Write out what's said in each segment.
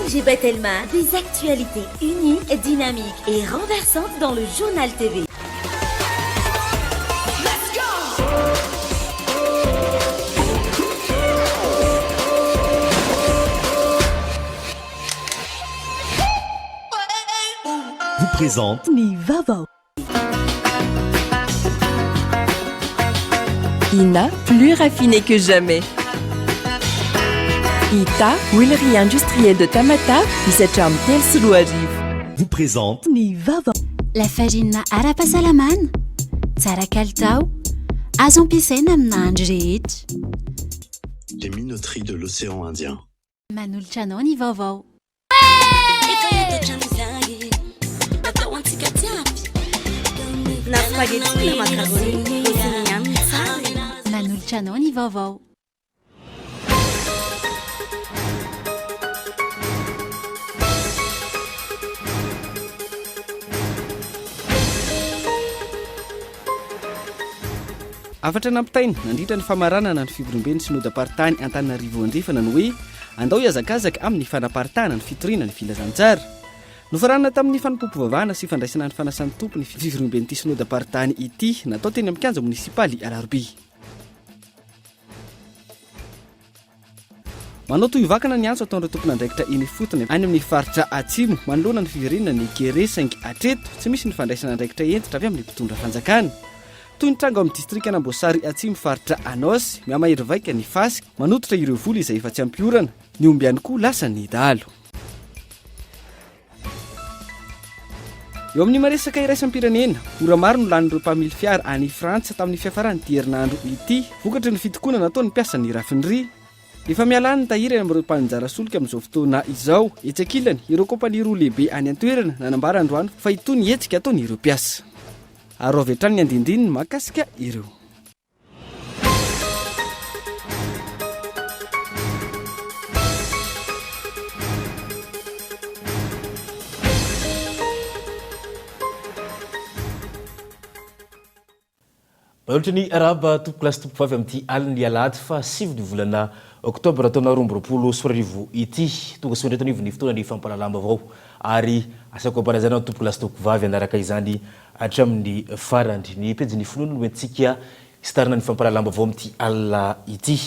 ONG Batelma, des actualités uniques, dynamiques et renversantes dans le Journal TV. Vous présente Ny vaovao. Ina, plus raffiné que jamais. Ita, huilerie industrielle de Tamatave, misy hatramin'ny 2003. Vous présente Ny vaovao. Lafarinina ara-pahasalamana, tsara kalitao, azo ampiasaina amin'ny nahandro rehetra. Les minoteries de l'océan Indien. Manolotra anao ny vaovao. Na spaghetti na macaroni, ohatry ny ihany tsara. Manolotra anao ny vaovao. Hafatra nampitaina nandritra ny famaranana ny fivoriamben'ny Synodam-paritany Antananarivo Andrefana ny hoe Andao hihazakazaka amin'ny fanaparitahana ny fitoriana ny filazantsara. Nofaranana tamin'ny fanompoam-pivavahana sy fandraisana ny fanasan'ny Tompo ny fivoriamben'ity Synodam-paritany ity natao teny amin'ny kianja monisipaly Alarobia. Manao tohivakana ny antso ataon'ireo tompon'andraikitra eny ifotony any amin'ny faritra Atsimo manoloana ny fiverenan'ny kere saingy hatreto tsy misy ny fandraisana andraikitra hentitra avy amin'ny mpitondra fanjakana. Toy ny tranga ao amin'ny distrikan'Amboasary Atsimo faritra Anôsy, mihamahery vaika ny fasika manototra ireo voly izay efa tsy ampy orana, ny omby ihany koa lasan'ny dahalo. Eo amin'ny maresaka iraisam-pirenena, ora maro no lanin'ireo mpamily fiara any Frantsa tamin'ny fiafaran'ity herinandro ity, vokatry ny fitokonana nataon'ny mpiasan'ny raffinerie. Efa miala any ny tahiry any amin'ireo mpaninjara solika amin'izao fotoana izao. Etsy ankilany, ireo kaompania roa lehibe any an-toerana nanambara androany fa hitohy ny hetsika ataon'ireo mpiasa. Araho avy hatrany ny andindininy mahakasika ireo. Manolotra ny arahaba tompokolahy sy tompokovavy amin'ity alin'ny alahady faha sivy ny volana oktobra taona 2022 ity. Tonga soa indray eto anivon'ny fotoanan'ny fampahalalam-baovao ary asaiko ampalazana ny tompokolahy sy tompokovavy hanaraka izany Hatramin'ny farany. Ny pejin'ny finoana no entintsika hisintarana ny fampahalalam-baovao amin'ity alina ity.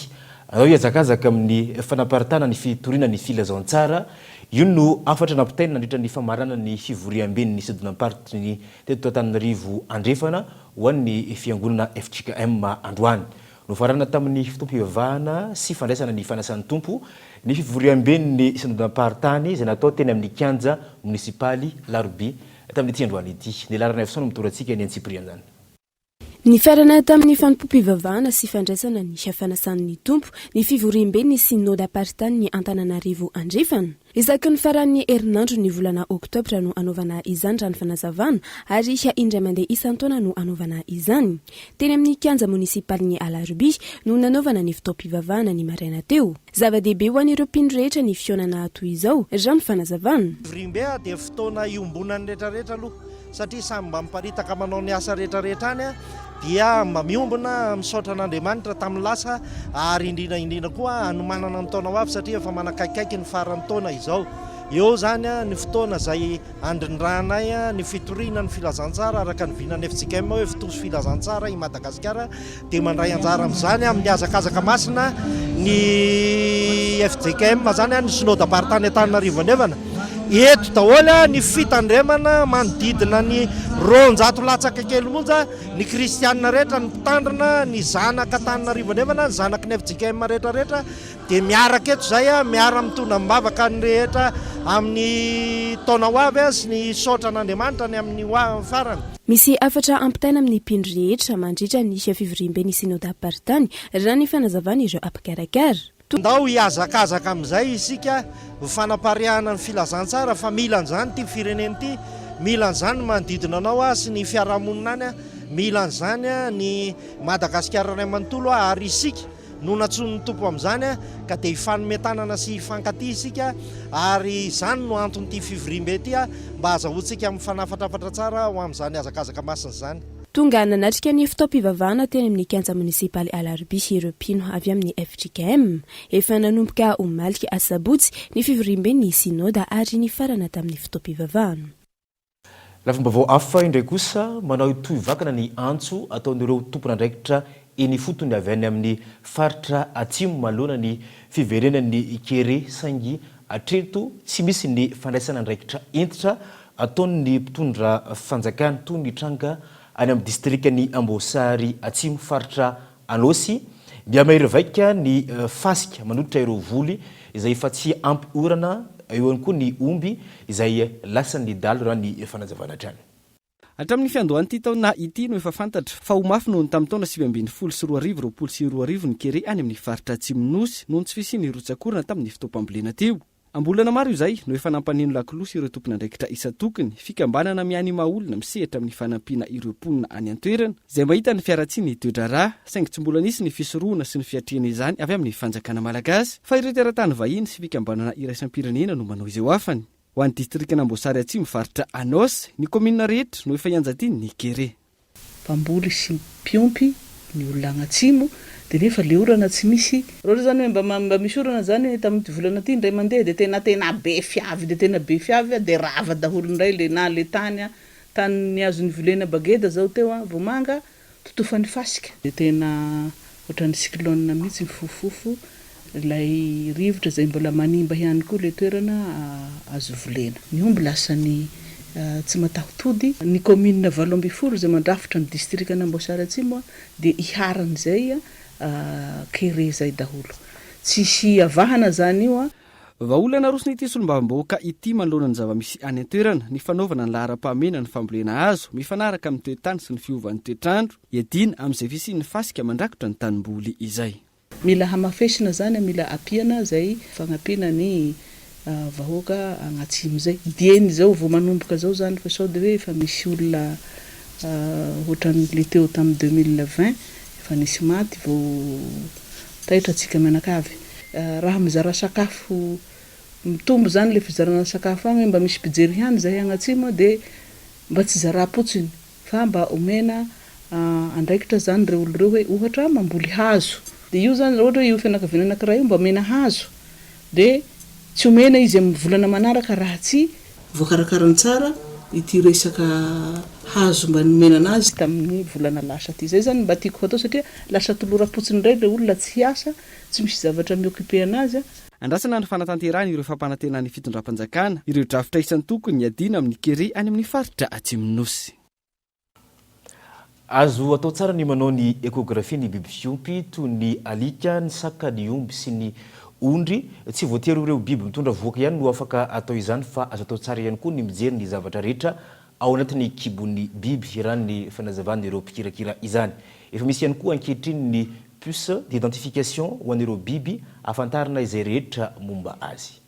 Anao hihazakazaka amin'ny fanaparitahana ny fitoriana ny filazantsara. Io no hafatra nampitaina nandritra ny famaranana ny fivoriamben'ny Sidonam-paritry ny teto Antananarivo Andrefana ho an'ny Fiangonana fjkm androany. Nofaranana tamin'ny fotoam-pivavahana sy fandraisana ny fanasan'ny Tompo ny fivoriamben'ny Synodam-paritany izay natao teny amin'ny kianja monisipaly Alarobia tamin'ity androany ity. Ny laharana Ivoson no mitondra antsika ny antsipirian'izany. Nifarana tamin'ny fanompoam-pivavahana sy fandraisana ny fanasan'ny Tompo ny fivoriamben'ny Synodam-paritanin'i Antananarivo Andrefana. Isaky ny faran'ny herinandro ny volana oktobra no anaovana izany raha ny fanazavana ary indray mandeha isan-taona no anaovana izany. Teny amin'ny kianja monisipalin'i Alarobia no nanaovana ny fotoam-pivavahana ny maraina teo. Zava-dehibe ho an'ireo mpino rehetra ny fihaonana toy izao raha ny fanazavana. Fivoriambe dia fotoana iombonan'ny rehetrarehetra aloha satria samy mba miparitaka manao ny asa rehetrarehetra any dia mba miombona misaotra an'Andriamanitra tamin'ny lasa ary indrindra indrindra koa hanomanana ny taona ho avy satria efa manakaikaiky ny faran'ny taona izao. Eo izany ny fotoana izay andrindranay ny fitoriana ny filazantsara araka ny vinan'ny fjkm hoe fitosy filazantsara i Madagasikara dia mandray anjara amin'izany amin'ny hazakazaka masina ny fjkm izany ny synodam-paritany Antananarivo Andrefana. Eto daholo ny fitandremana manodidina ny 200 latsaka kely monja ny kristianina rehetra, ny mpitandrina, ny zanak'Antananarivo Andrefana, ny zanaky ny fjkm rehetra rehetra Dia miaraka eto izay, miara mitondra am-bavaka ny rehetra amin'ny taona ho avy sy ny hisaotra an'Andriamanitra ny amin'ny ho avy farany. Misy hafatra ampitaina amin'ny mpino rehetra mandritra ny fivoriamben'ny Synodam-paritany, raha ny fanazavan'ireo mpikarakara. Ndao hihazakazaka amin'izay isika ho fanapariahana ny filazantsara fa mila an'izany ity firenena ity, mila an'izany ny manodidina anao sy ny fiarahamonina any, mila an'izany ny Madagasikara iray manontolo ary isika no nantsoin'ny Tompo amin'izany ka dia hifanome tanana sy hifankatia isika ary izany no anton'ity fivoriambe ity mba hazahoantsika mifanafatrafatra tsara ho amin'izany hazakazaka masina izany. Tonga nanatrika ny fotoam-pivavahana teny amin'ny kianja monisipaly Alarobia ireo mpino avy amin'ny fjkm. Efa nanomboka omaly asabotsy ny fivoriamben'ny Synoda ary nifarana tamin'ny fotoam-pivavahana. Lafim-baovao hafa indray kosa, manao tohy vakana ny antso ataon'ireo tompon'andraikitra eny ifotony avy any amin'ny faritra Atsimo manoloana ny fiverenan'ny kere saingy hatreto tsy misy ny fandraisana andraikitra hentitra ataon'ny mpitondra fanjakana toy ny tranga any amin'ny distrikan'i Amboasary Atsimo faritra Anôsy. Mihamahery vaika ny fasika manolotra ireo voly izay efa tsy ampy orana, eo ihany koa ny omby izay lasan'ny dahalo raha ny fanazavana hatrany. Hatramin'ny fiandohan'ity taona ity no efa fantatra fa ho mafy noho ny tamin'ny taona 2019 2020 ny kere any amin'ny faritra Atsimon'ny Nosy noho ny tsy fisian'ny rotsak'orana tamin'ny fotoam-pambolena teo. Am-bolana maro izay no efa nampaneno lakolosy ireo tompon'andraikitra isan-tokony, fikambanana miahy ny maha-olona misehatra amin'ny fanampiana ireo mponina any an-toerana, izay mahita ny fiharatsian'ny toe-draharaha, saingy tsy mbola nisy ny fisorohana sy ny fiatrehana izany avy amin'ny fanjakana malagasy, fa ireo teratany vahiny sy fikambanana iraisam-pirenena no manao izay ho afany. Ho an'ny distrikan'Amboasary Atsimo, faritra Anôsy, ny kaominina rehetra no efa ianjadian'ny kere. Mpamboly sy mpiompy ny olona agny atsimo de nefa le orana tsy misy. Raha ohatra zany hoe mba mba misy orana zany tamin'ity volana ity indray mandeha de tena tena be fiavy de tena be fiavy de rava daholo indray le na le tany a, tany azo nivolena bageda zao teo a, vomanga totofan'ny fasika. De tena ohatran'ny cyclone mihitsy mifofofofo ilay rivotra izay mbola manimba ihany koa ilay toerana azo volena. Ny omby lasan'ny tsy mataho-tody. Ny kaominina 18 izay mandrafitra ny distrikan'Amboasary Atsimo dia iharan'izay kere izay daholo. Tsisy avahana izany io. Vahaolana aroson'ity solombavambahoaka ity manoloana ny zava-misy any an-toerana ny fanaovana ny laharam-pahamehana ny fambolena hazo mifanaraka amin'ny toe-tany sy ny fiovan'ny toetr'andro, hiadiana amin'izay fisian'ny fasika mandrakotra ny tanimboly izay. Mila hamafesina zany, mila ampiana zay fagnampiana ny vahoaka agnatsimo zay. Dieny zao vao manomboka zao zany fa sao de hoe efa misy olona ohatran'ny le teo tamin'ny 2020 efa nisy maty vao taitra tsika mianakavy. Raha mizara sakafo mitombo zany le fizarana sakafo agny hoe mba misy mpijery ihany zahay agnatsimo de mba tsy zaram-potsiny Fa mba omena andraikitra zany ireo olona ireo hoe ohatra mamboly hazo de io zany raha ohatra hoe io fianakaviana anakiray io mba omena hazo de tsy omena izy amin'ny volana manaraka raha tsy voakarakarany tsara ity resaka hazo mba nomena anazy tamin'ny volana lasa ity. Zay zany mba tiako hatao satria lasa toloram-potsiny indray ilay olona tsy hiasa, tsy misy zavatra mi-occuper anazy. Andrasana ny fanatanterahana ireo fampanantenan'ny fitondram-panjakana, ireo drafitra isan-tokony hiadiana amin'ny kere any amin'ny faritra Atsimon'ny Nosy. Azo atao tsara ny manao ny échographie ny biby fiompy toy ny alika, ny saka, ny omby sy ny ondry. Tsy voatery ho ireo biby mitondra vohoka ihany no afaka atao izany fa azo atao tsara ihany koa ny mijery ny zavatra rehetra ao anatin'ny kibon'ny biby, raha ny fanazavan'ireo mpikirakira izany. Efa misy ihany koa ankehitriny ny puce d'identification ho an'ireo biby ahafantarana izay rehetra momba azy.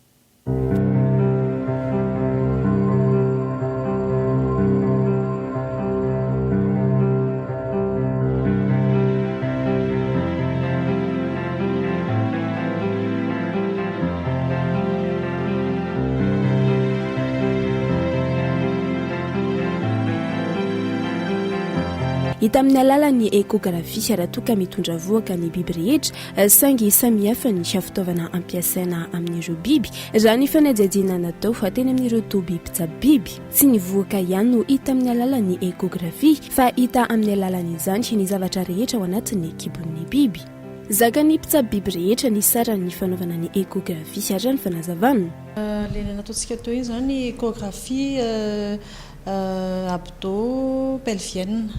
Hita amin'ny alalan'ny échographie raha toa ka mitondra vohoka ny biby rehetra, saingy samihafa ny fitaovana ampiasaina amin'ireo biby. Raha ny fanadihadiana natao teny amin'ireo toby mpitsabo biby, tsy ny vohoka ihany no hita amin'ny alalan'ny échographie fa hita amin'ny alalan'izany ny zavatra rehetra ao anatin'ny kibon'ny biby. Zakan'ny mpitsabo biby rehetra ny saran'ny fanaovana ny échographie, raha ny fanazavana. Ilay nataontsika teo iny izany échographie abdo pelvienne.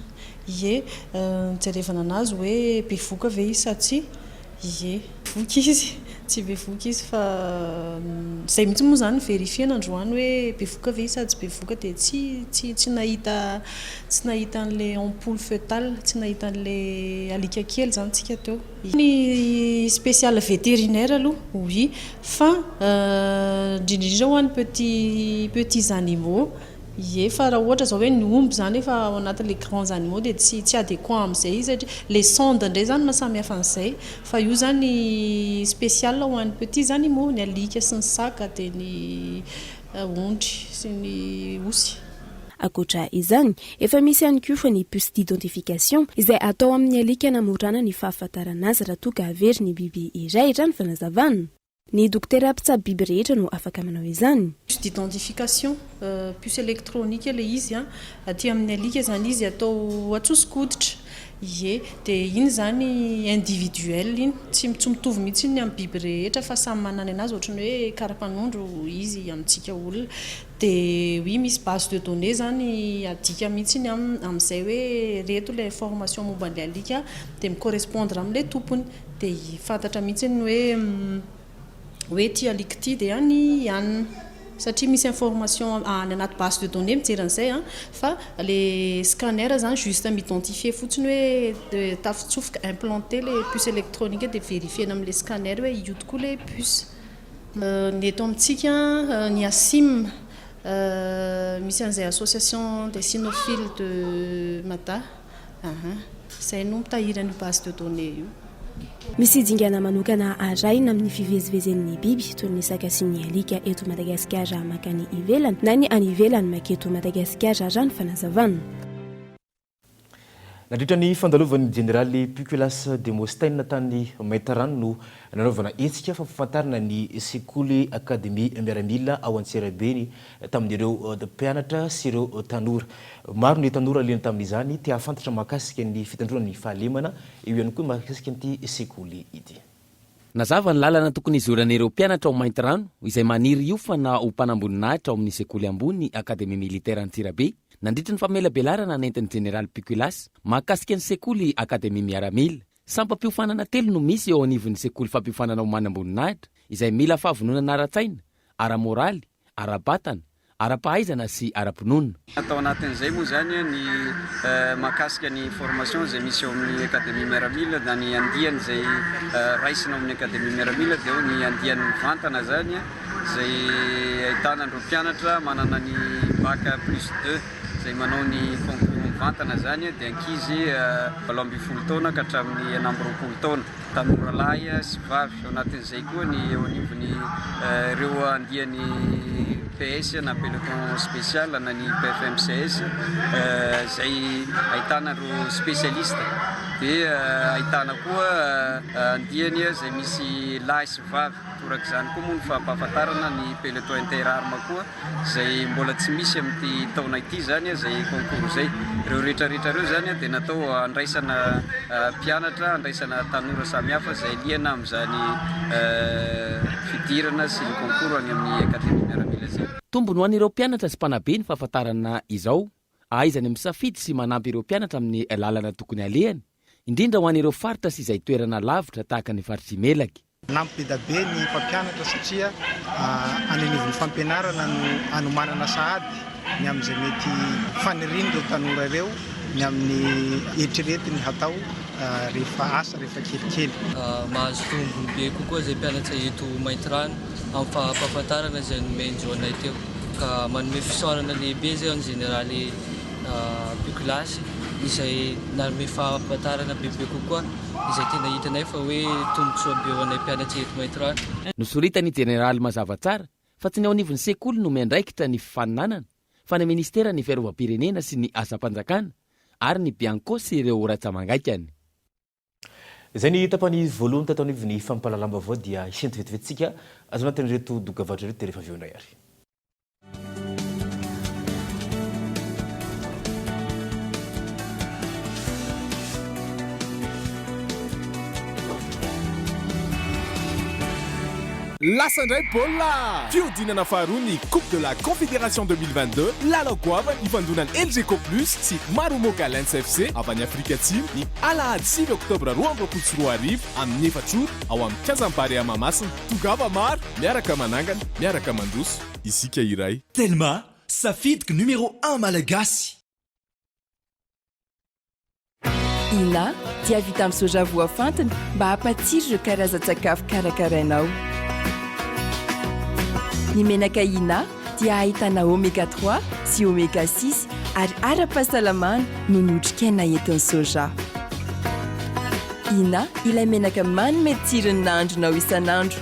Ie, nijerevana anazy hoe bevoka ve izy sa tsia. Ie, bevoka izy, tsy bevoka izy fa izay mihitsy moa izany no-verifier-na androany hoe bevoka ve izy sa tsy bevoka dia tsy tsy tsy nahita tsy nahita an'ilay ampoule foetale, tsy nahita an'ilay alika kely izany tsika teo. Ny spécial vétérinaire aloha oui fa indrindra indrindra ho an'ny petits petits animaux. Ie fa raha ohatra zao hoe ny omby zany efa ao anatin'le grands animaux dia tsy tsy adequat amin'izay izy satria le sonde indray zany maha samy hafa an'izay fa io zany spécial ho an'ny petits animaux, ny alika sy ny saka dia ny ondry sy ny osy. Ankoatra izany, efa misy ihany koa ny puce d'identification izay atao amin'ny alika hanamorana ny fahafantarana azy raha toa ka very ny biby iray, raha ny fanazavana. Ny dokotera mpitsabo biby rehetra no afaka manao izany. Puce d'identification, puce électronique ilay izy an, aty amin'ny alika izany izy atao atsoso-koditra. Ie, dia iny izany individuel iny, tsy tsy mitovy mihitsy iny amin'ny biby rehetra fa samy manana ny anazy ohatran'ny hoe kara-panondro izy amintsika olona. Dia oui misy base de données izany adika mihitsy iny amin'izay hoe ireto ilay information momba an'ilay alika dia mi-correspondre amin'ilay tompony. Dia fantatra mihitsy ny hoe hoe ity alika ity dia an'i anona satria misy information any anaty base de données mijery an'izay an, fa le scanner zany juste mi-identifier fotsiny hoe tafitsofoka implanter le puce électronique dia verifier-na amin'ilay scanner hoe io tokoa ilay puce. Ny eto amintsika ny ACIM, misy an'izay association des cynophiles de Mada, izay no mitahiry an'io base de données io. Misy dingana manokana arahina amin'ny fivezivezen'ny biby toy ny saka sy ny alika eto Madagasikara mankany ivelany na ny any ivelany manketo Madagasikara, raha ny fanazavana. Nandritra ny fandalovan'ny jeneraly Pukulas Demosthène tany Maintirano no nanaovana hetsika fampahafantarana ny sekoly Akademia Miaramila ao Antsirabe tamin'ireo mpianatra sy ireo tanora. Maro ny tanora liana tamin'izany, te hahafantatra mahakasika ny fitandroana ny fahalemana, eo ihany koa mahakasika an'ity sekoly ity. Nazava ny lalana tokony hizoran'ireo mpianatra ao Maintirano izay maniry hiofana ho mpanamboninahitra ao amin'ny sekoly ambony Académie Militaire Antsirabe nandritry ny famelabelarana nentin'ny Jeneraly Pukulas mahakasika ny sekoly Académie Miaramila. Sampam-piofanana telo no misy eo anivon'ny sekoly fampiofanana ho manamboninahitra izay mila fahavononana ara-tsaina, ara-moraly, ara-batana, ara-pahaizana sy ara-pinoana. Tao anatin'izay moa izany ny mahakasika ny formation izay misy ao amin'ny Akademia Miaramila na ny andiany izay raisina ao amin'ny Akademia Miaramila dia ao ny andiany mivantana izany izay ahitana an'ireo mpianatra manana ny bac plus deux izay manao ny concours mivantana izany dia ankizy 18 taona ka hatramin'ny 26 taona. Tanora lahy sy vavy, ao anatin'izay koa ny eo anivon'ny ireo andiany PS na peloton spécial na ny PFMCS izay ahitana ireo spécialiste dia ahitana koa andiany izay misy lahy sy vavy, torak'izany koa moa ny fampahafantarana ny peloton interarmes koa. izay mbola tsy misy amin'ity taona ity izany izay concours izay. Ireo rehetra rehetra ireo izany dia natao handraisana mpianatra, handraisana tanora samihafa izay liana amin'izany fidirana sy ny concours any amin'ny Akademia Miaramila izay. Tombony ho an'ireo mpianatra sy mpanabe ny fahafantarana izao, ahaizany misafidy sy manampy ireo mpianatra amin'ny lalana tokony halehany, indrindra ho an'ireo faritra sy izay toerana lavitra tahaka ny faritr'i Melaky. Manampy be da be ny mpampianatra satria any anivon'ny fampianarana no anomanana sahady ny amin'izay mety fanirian'ireo tanora ireo, ny amin'ny eritreretiny hatao rehefa asa rehefa kelikely. Mahazo tombony be kokoa izay mpianatra eto Maintirano amin'ny fampahafantarana izay nomen-dry anay teo ka manome fisaorana lehibe izay ho an'ny jeneraly Pukulasy izay nanome fahafantarana bebe kokoa izay tena hitanay fa hoe tombontsoa be ho anay mpianatra eto Maintirano. Nosoritan'ny jeneraly mazava tsara fa tsy ny ao anivon'ny sekoly no miandraikitra ny fifaninanana fa ny ministeran'ny fiarovam-pirenena sy ny asam-panjakana ary ny Bianco sy ireo ratsa-mangaikany. Izay ny tapany voalohany tato anivon'ny fampahalalam-baovao dia hisento vetivety isika ato anatin'ireto dokavarotra ireto dia rehefa avy eo indray ary. Lasa indray baolina! Fihodinana faharoa ny Coupe de la Confédération 2022, lalao goavana ifandonan'ny Elgeco Plus sy Marumo Gallants FC avy any Afrika Atsimo ny alahady 9 oktobra 2022 amin'ny 4 ora ao amin'ny kianjan'ny Barea Mahamasina. Tongava maro, miaraka manangana, miaraka mandroso, isika iray. Telma, safidiko numéro un malagasy. Ina dia vita amin'ny soja voafantina mba hampatsiro ireo karazan-tsakafo karakarainao. Ny menaka Ina dia ahitana oméga 3 sy oméga 6 ary ara-pahasalamana noho ny otrikaina entin'ny soja. Ina ilay menaka manome tsiro ny nahandronao isan'andro.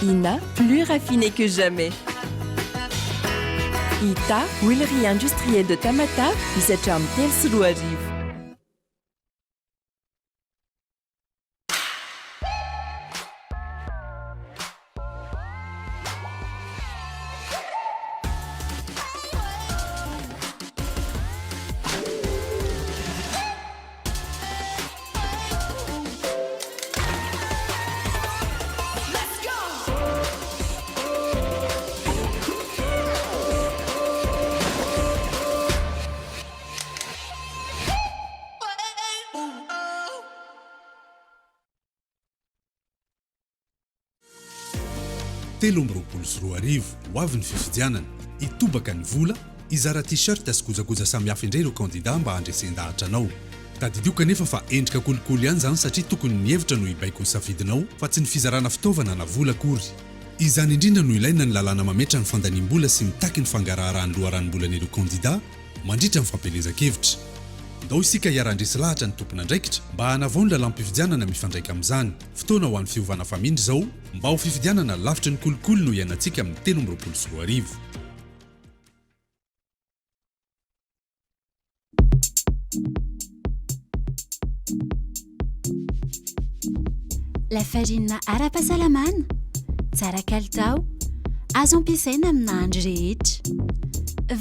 Ina, plus raffiné que jamais. Ita, huilerie industrielle de Tamatave, misy hatramin'ny 2003. 2023, ho avy ny fifidianana. Hitobaka ny vola, hizara t-shirt sy kojakoja samihafa indray ireo kandida mba handresen-dahatra anao. Tadidio kanefa fa endrika kolikoly ihany izany satria tokony ny hevitra no hibaiko ny safidinao fa tsy ny fizarana fitaovana na vola akory. Izany indrindra no ilaina ny lalàna mametra ny fandaniam-bola sy mitaky ny fangaraharahan'ny loharanom-bolan'ireo kandida mandritra ny fampielezan-kevitra. Ndao isika hiara-handresy lahatra ny tompon'andraikitra mba hanavao ny lalàm-pifidianana mifandraika amin'izany. Fotoana ho an'ny fiovana famindra izao mba ho fifidianana lavitry ny kolikoly no iainantsika amin'ny 2023. Lafarinina ara-pahasalamana, tsara kalitao, azo ampiasaina amin'ny nahandro rehetra.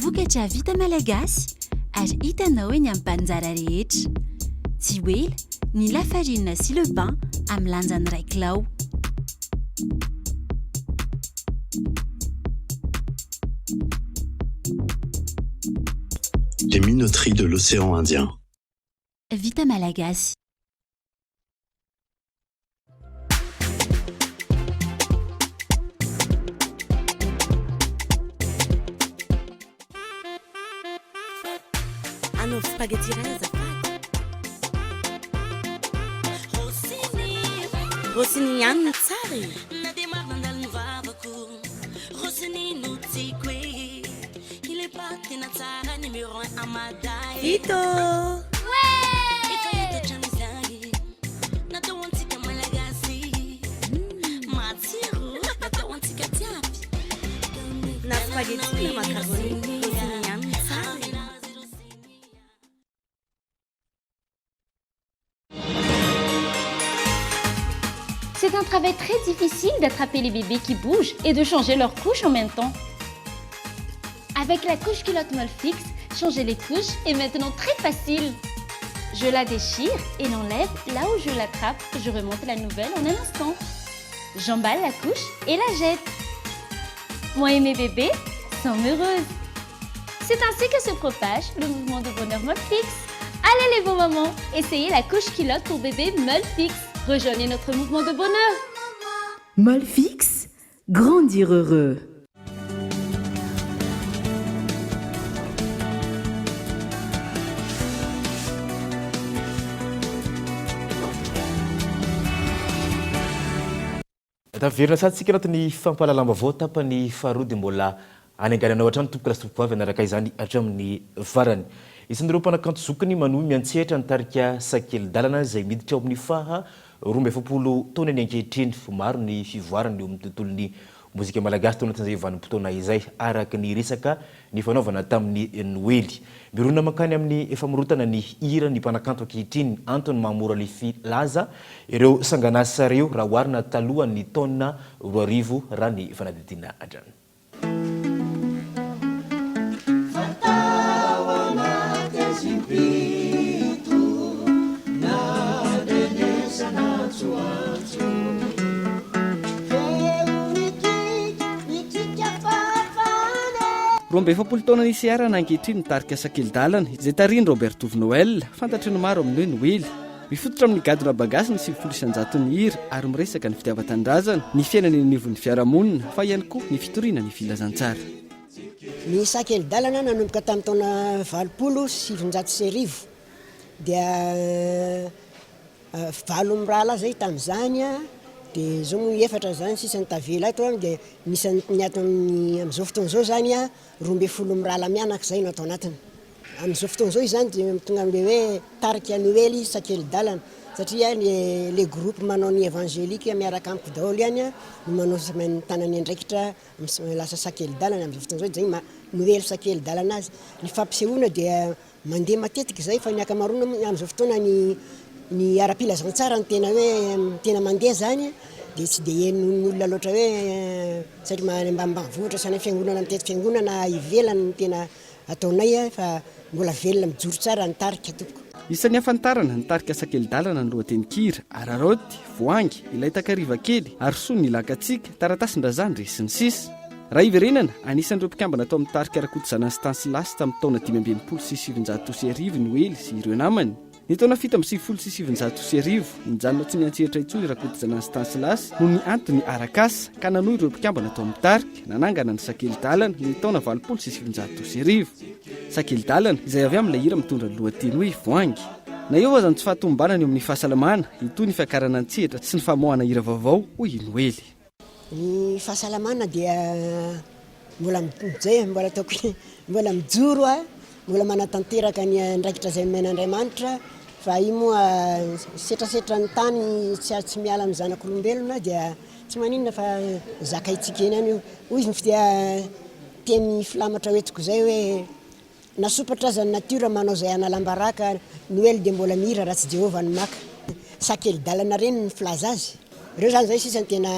Vokatra vita malagasy ary hitanao eny amin'ny mpanjara rehetra. Tsy ho ela ny lafarinina sy le pain amin'ny lanjany iray kilao. Les minoteries de l'océan Indien. Vita malagasy. Anaovy spaghetti iray azafady. Rossini ihany no tsara e. Vita ô! Na spaghetti na macaroni, Rossini ihany no tsara e. C'est un travail très difficile d'attraper les bébés qui bougent et de changer leur couche en même temps. Avec la couche culotte Molfix, changer les couches est maintenant très facile. Je la déchire et l'enlève là où je l'attrape. Je remonte la nouvelle en un instant. J'emballe la couche et la jette. Moi et mes bébés sommes heureuses. C'est ainsi que se propage le mouvement de bonheur Molfix. Allez les beaux mamans, essayez la couche culotte pour bébé Molfix. Rejoignez notre mouvement de bonheur. Molfix, grandir heureux. Taverina sady tsika anatin'ny fampahalalam-baovao tapany faharoa dia mbola any angalanao hatrany tompoko lahy sy tompokovavy hanaraka izany hatramin'ny farany. Isan'ireo mpanakanto zokiny manohy miantsehatra ny tarika Sakelidalana izay miditra ao amin'ny faha 42 taonany ankehitriny. Maro ny fivoarana eo amin'ny tontolon'ny mozika malagasy tao anatin'izay vanim-potoana izay araka ny resaka nifanaovana tamin'i Noely. Mirona mankany amin'ny famorotana ny hira ny mpanakanto ankehitriny, antony maha mora lefy laza ireo sangan'asa ireo raha oharina talohan'ny taona 2000 raha ny fanadihadiana hatrany. 42 taona niseharana ankehitriny ny tarika Sakelidalana, izay tarihin'i Robert Tovo Noël, fantatry ny maro amin'ny hoe Noely. Mifototra amin'ny gadona bagasy ny 90 isan-jaton'ny hira ary miresaka ny fitiavan-tanindrazana, ny fiainana eny anivon'ny fiarahamonina, fa ihany koa ny fitoriana ny filazantsara. Ny Sakelidalana nanomboka tamin'ny taona 1980 dia Valo mirahalahy zay tamin'izany dia izao moa efatra zany sisa ny tavela ato dia ny isan'ny ny ato amin'ny amin'izao fotoana izao zany 12 mirahalahy mianaka izay no ato anatiny. Amin'izao fotoana izao izany dia tonga amin'ilay hoe tarika Noely Sakelidalana satria ny le groupe manao ny évangélique miaraka amiko daholo ihany no manao mitana ny andraikitra lasa Sakelidalana amin'izao fotoana izao dia zay Noely Sakelidalana azy. Ny fampisehoana dia Mandeha matetika izay fa ny ankamaroana moa amin'izao fotoana ny ny ara-pilazantsara no tena hoe tena mandeha izany dia tsy dia henon'ny olona loatra hoe satria any ambanimbanivohitra sy any fiangonana mitety fiangonana ivelany no tena ataonay fa mbola velona mijoro tsara ny tarika tompoko. Isan'ny ahafantarana ny tarika Sakelidalana ny lohatenin-kira, Araraoty, Voahangy, Ilay takariva kely, Arosoa ny lakantsika, Taratasin-dRazandry, sy ny sisa. Raha hiverenana, anisan'ireo mpikambana tao amin'ny tarika Rakotozanany Stanislas tamin'ny taona 1965 i Noely sy ireo namany. Ny taona 1997, nijanona tsy niantsehatra intsony i Rakotozanany Stanislas noho ny antony arak'asa, ka nanohy ireo mpikambana tao amin'ny tarika, nanangana ny Sakelidalana, ny taona 1980. Sakelidalana, izay avy amin'ilay hira mitondra ny lohateny hoe Voahangy. Na eo aza ny tsy fahatomombanana eo amin'ny fahasalamana, hitohy ny fiakarana an-tsehatra sy ny famoahana hira vaovao, hoy i Noely. Ny fahasalamana dia mbola mijay, mbola ataoko hoe mbola mijoro aho, mbola manatanteraka ny andraikitra izay nomen'Andriamanitra fa io moa setrasetra ny tany tsy tsy miala amin'ny zanak'olombelona dia tsy maninona fa zakaintsika eny ihany io. Hoy izy ny fitia teny filamatra hoentiko izay hoe Na sompatra aza ny natiora manao izay hanalam-baraka, Noely dia mbola mihira raha tsy Jehovah no maka. Sakeli-dalana ireny ny filaza azy. Ireo izany izay sisa no tena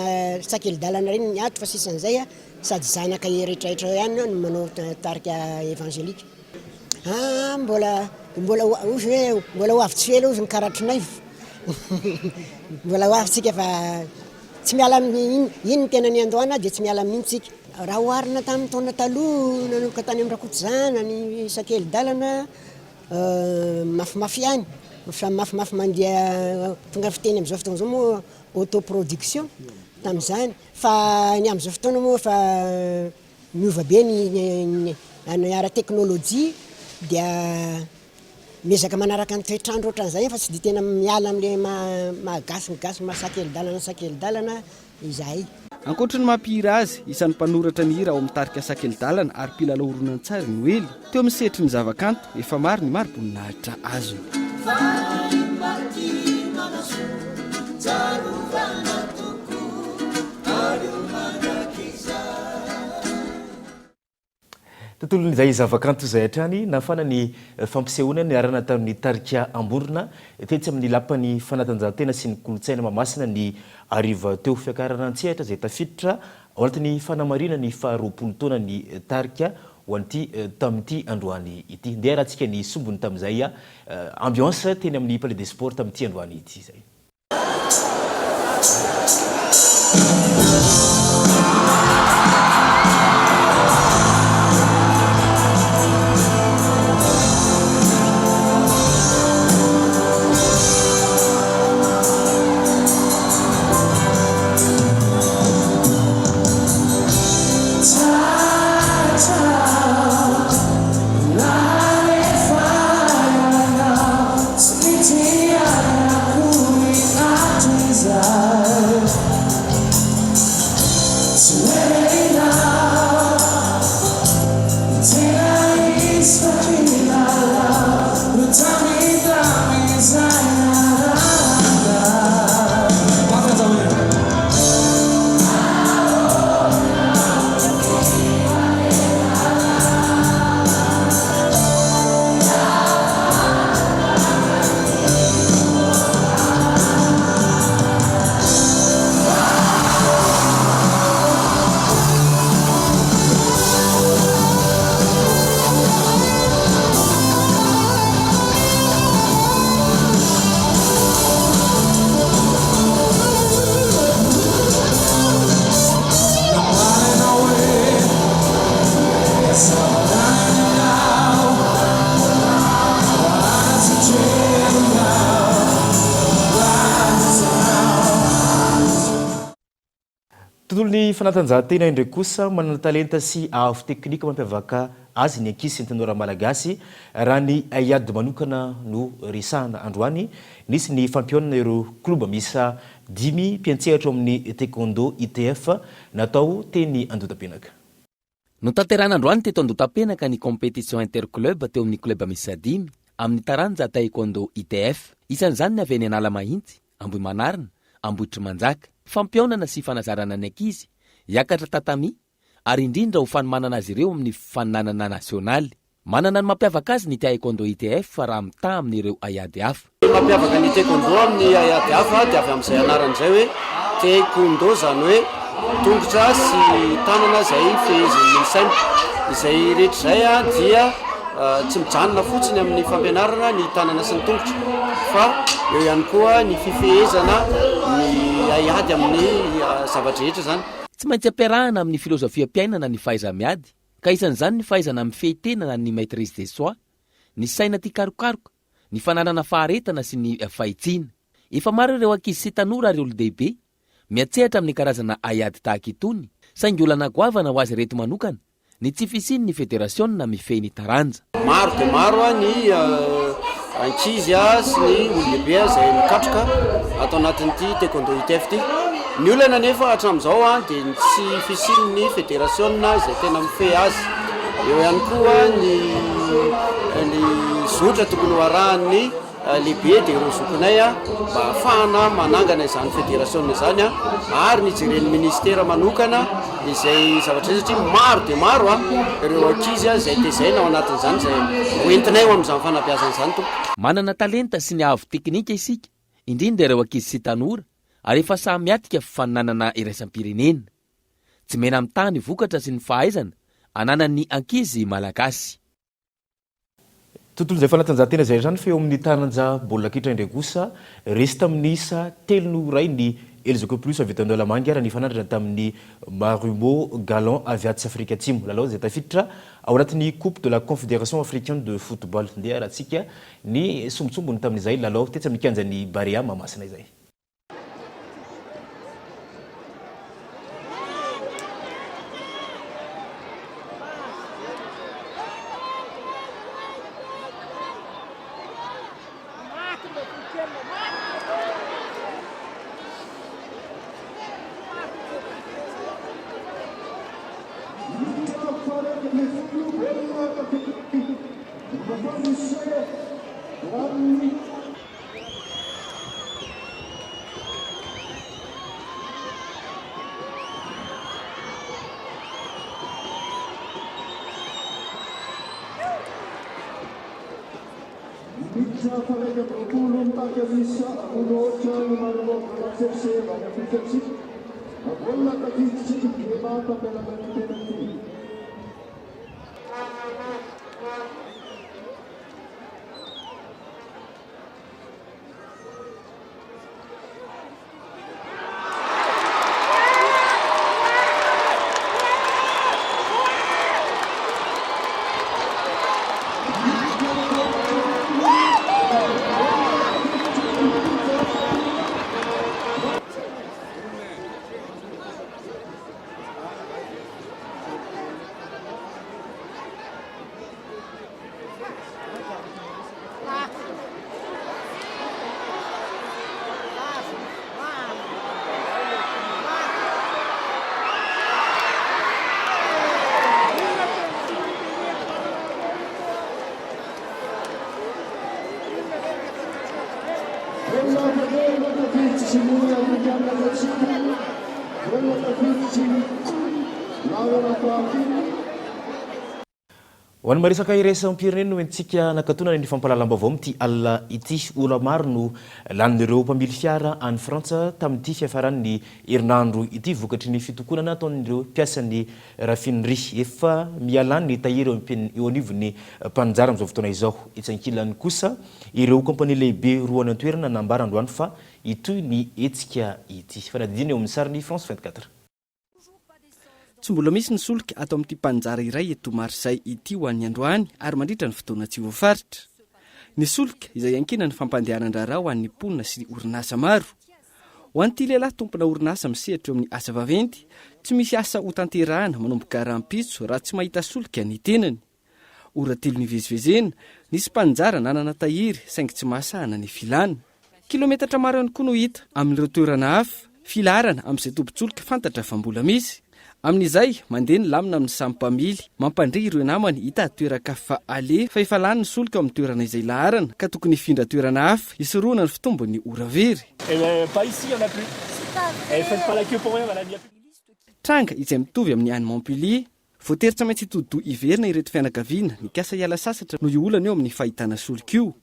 sakeli-dalana ireny ny ato fa sisan'izay sady zanaka eretraetra eo ihany no manao tarika evangelika. Aa mbola mbola ozy hoe mbola ho avy tsy ho ela ozy ny karatronaivo. Mbola ho avy tsika fa Tsy miala amin'iny, iny ny tena niandohana dia tsy miala amin'iny tsika. Raha oharina tamin'ny taona taloha nanomboka tany amin'ny Rakotozana, ny Sakelidalana, mafimafy ihany, samy mafimafy mandeha, tonga fiteny amin'izao fotoana izao moa autoproduction tamin'izany, fa ny amin'izao fotoana moa efa miova be ny ny ara-teknolojia dia Miezaka manaraka ny toetr'andro ohatran'izay fa tsy dia tena miala amin'ilay maha maha gasy ny gasy, maha sakelidalana ny sakelidalana izahay. Ankoatry ny maha mpihira azy, isan'ny mpanoratra ny hira ao amin'ny tarika Sakelidalana ary mpilalao horonantsary i Noely. Teo amin'ny sehatry ny zavakanto, efa maro ny mari-boninahitra azony. Tontolon'izay zavakanto izay hatrany, nafana ny fampisehoana niarahana tamin'ny tarika Amborona tetsy amin'ny Lapan'ny fanatanjahantena sy ny kolontsaina Mahamasina ny hariva teo. Fiakarana an-tsehatra izay tafiditra ao anatin'ny fanamarihana ny faharoapolo taonan'ny tarika ho an'ity tamin'ity androany ity. Ndeha arahantsika ny sombiny tamin'izay ambiance teny amin'ny Palais des Sports tamin'ity androany ity izay. Tontolon'ny fanatanjahantena indray kosa, manana talenta sy avo teknika mampiavaka azy ny ankizy sy ny tanora malagasy. Raha ny haiady manokana no resahana androany, nisy ny fampihaonana ireo kloba miisa dimy mpiantsehatra ao amin'ny Taekwondo ITF natao teny Andohatapenaka. Notanterahina androany teto Andotapenaka ny compétition interclub teo amin'ny club miisa dimy amin'ny taranja Taekwondo ITF. Isan'izany ny avy eny Analamahitsy, Ambohimanarina, Ambohitrimanjaka. Fampihaonana sy fanazarana ny ankizy hiakatra tatami ary indrindra ho fanomanana azy ireo amin'ny fifaninanana nasionaly. Manana ny mampiavaka azy ny Taekwondo ITF raha mitaha amin'ireo haiady hafa. Ny mampiavaka ny Taekwondo amin'ny haiady hafa dia avy amin'izay anarany izay hoe Taekwondo, izany hoe tongotra sy tanana izay fehezin'ny saina. Izay rehetra izay dia tsy mijanona fotsiny amin'ny fampianarana ny tanana sy ny tongotra fa eo ihany koa ny fifehezana ny haiady amin'ny zava-drehetra izany. Tsy maintsy ampiarahana amin'ny filozofiam-piainana ny fahaiza-miady, ka isan'izany ny fahaizana mifehy tena na ny maitrise de soi, ny saina tia karokaroka, ny fananana faharetana sy ny fahitsiana. Efa maro ireo ankizy sy tanora ary olon-dehibe miantsehatra amin'ny karazana haiady tahaka itony, saingy olana goavana ho azy ireto manokana ny tsy fisian'ny federasiona mifehy ny taranja. Maro dia maro ny ankizy sy ny olon-dehibe izay mikatroka ato anatin'ity Taekwondo ITF ity. Ny olana anefa hatramin'izao dia ny tsy fisian'ny federasiona izay tena mifehy azy. Eo ihany koa ny ny zotra tokony ho arahan'ny lehibe dia ireo zokinay mba hahafahana manangana izany federasiona izany ary ny hijeren'ny ministera manokana izay zavatra izay satria maro dia maro ireo ankizy izay tezaina ao anatin'izany izay ho entinay ho amin'izany fanabeazana izany tompoko. Manana talenta sy ny haavo teknika isika, indrindra ireo ankizy sy tanora, ary efa sahy miatrika fifaninanana iraisam-pirenena. Tsy mena-mitaha ny vokatra sy ny fahaizana ananan'ny ankizy malagasy. Tontolo izay fanatanjahantena izay hatrany fa eo amin'ny taranja baolina kitra indray kosa, resy tamin'ny isa telo noho iray ny Elgeco Plus avy eto Analamanga raha nifanandrina tamin'ny Marumo Gallants avy atsy Afrika Atsimo. Lalao izay tafiditra ao anatin'ny Coupe de la Confédération Africaine de Football. Ndeha arahantsika ny sombintsombiny tamin'izay lalao tetsy amin'ny kianjan'ny Barea Mahamasina izay. Minitra faha-21 mitarika ny isa roa no ny Maroc FC avy any Afrika Atsimo. Baolina tafiditry Gema tamin'ny alalan'ny penalty. Ho an'ny maresaka iraisam-pirenena no entintsika nakatonana ny fampahalalam-baovao amin'ity alina ity. Ora maro no lanin'ireo mpamily fiara any Frantsa tamin'ity fiafaran'ny herinandro ity vokatry ny fitokonana ataon'ireo mpiasan'ny raffinerie. Efa mihalany ny tahiry eo anivon'ny mpaninjara amin'izao fotoana izao. Etsy ankilany kosa, ireo kaompania lehibe roa any an-toerana nambara androany fa hitohy ny hetsika ity. Fanadihadiana eo amin'ny sarin'ny France 24. Tsy mbola misy ny solika ato amin'ity mpaninjara iray eto Marseille ity ho an'ny androany ary mandritra ny fotoana tsy voafaritra. Ny solika izay iankinan'ny fampandehanan-draharaha ho an'ny mponina sy orinasa maro. Ho an'ity lehilahy tompona orinasa misehatra eo amin'ny asa vaventy, tsy misy asa hotanterahana manomboka rahampitso raha tsy mahita solika ny tenany. Ora telo nivezivezena, nisy mpaninjara nanana tahiry saingy tsy mahasahana ny filana. Kilometatra maro ihany koa no hita amin'ireo toerana hafa, filaharana amin'izay tobin-tsolika fantatra fa mbola misy. Amin'izay, mandeha ny lamina amin'ny samy mpamily, mampandre ireo namany hitady toeran-kafa aleha fa efa lany ny solika ao amin'ny toerana izay laharana ka tokony hifindra toerana hafa hisorohana ny fitombon'ny ora very. Tranga izay mitovy amin'ny any Montpellier. Voatery tsy maintsy hitodi-doha hiverina ireto fianakaviana nikasa hiala sasatra noho io olana eo amin'ny fahitana solika io.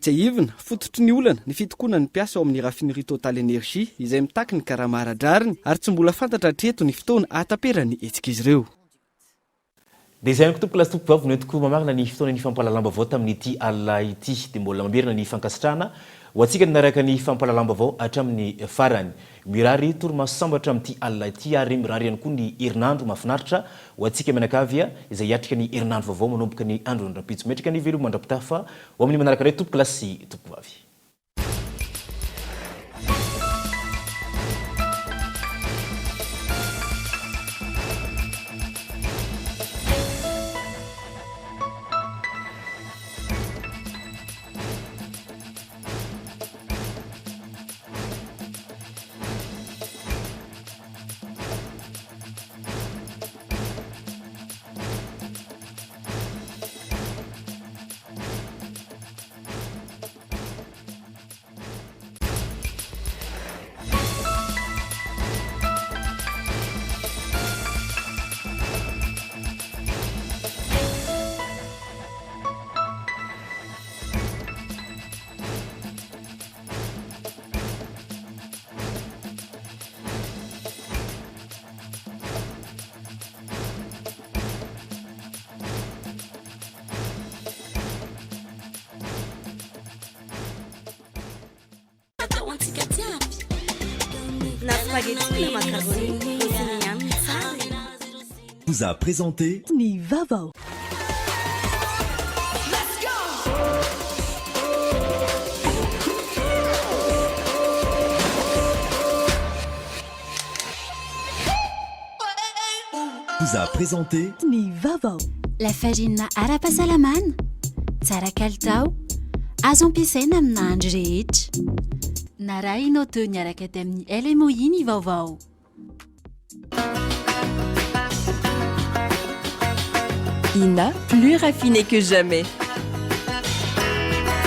Tsiahivina, fototry ny olana ny fitokonan'ny mpiasa ao amin'ny raffinerie Total Energie izay mitaky ny karama ara-drariny ary tsy mbola fantatra hatreto ny fotoana hahataperan'ny hetsik'izy ireo. Dia izay ihany koa tompokolahy sy tompokovavy no entiko mamarana ny fotoanan'ny fampahalalam-baovao tamin'ity alina ity. Dia mbola mamerina ny fankasitrahana ho antsika nanaraka ny fampahalalam-baovao hatramin'ny farany. Mirary torimaso sambatra amin'ity alina ity ary mirary ihany koa ny herinandro mahafinaritra ho antsika mianakavy izay hiatrika ny herinandro vaovao manomboka ny andron'ny rahampitso. Metrika ny veloma mandra-pitafa ho amin'ny manaraka indray tompokolahy sy tompokovavy. Na spaghetti na macaroni, ohatran'ny ihany ny tsara e. Vous a présenté. Ny vaovao. Vous a présenté. Ny vaovao. Lafarinina ara-pahasalamana, tsara kalitao, azo ampiasaina amin'ny nahandro rehetra. Narahinao teo niaraka tamin'ny LMOI ny vaovao. Ina, plus raffiné que jamais.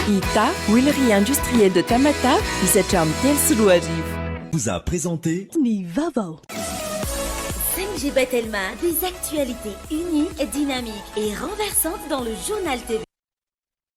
Ita, huilerie industrielle de Tamatave, isa hatramin'ny 2003. Vous a présenté. Ny vaovao. 5G Batelma, des actualités uniques, dynamiques et renversantes dans le journal TV.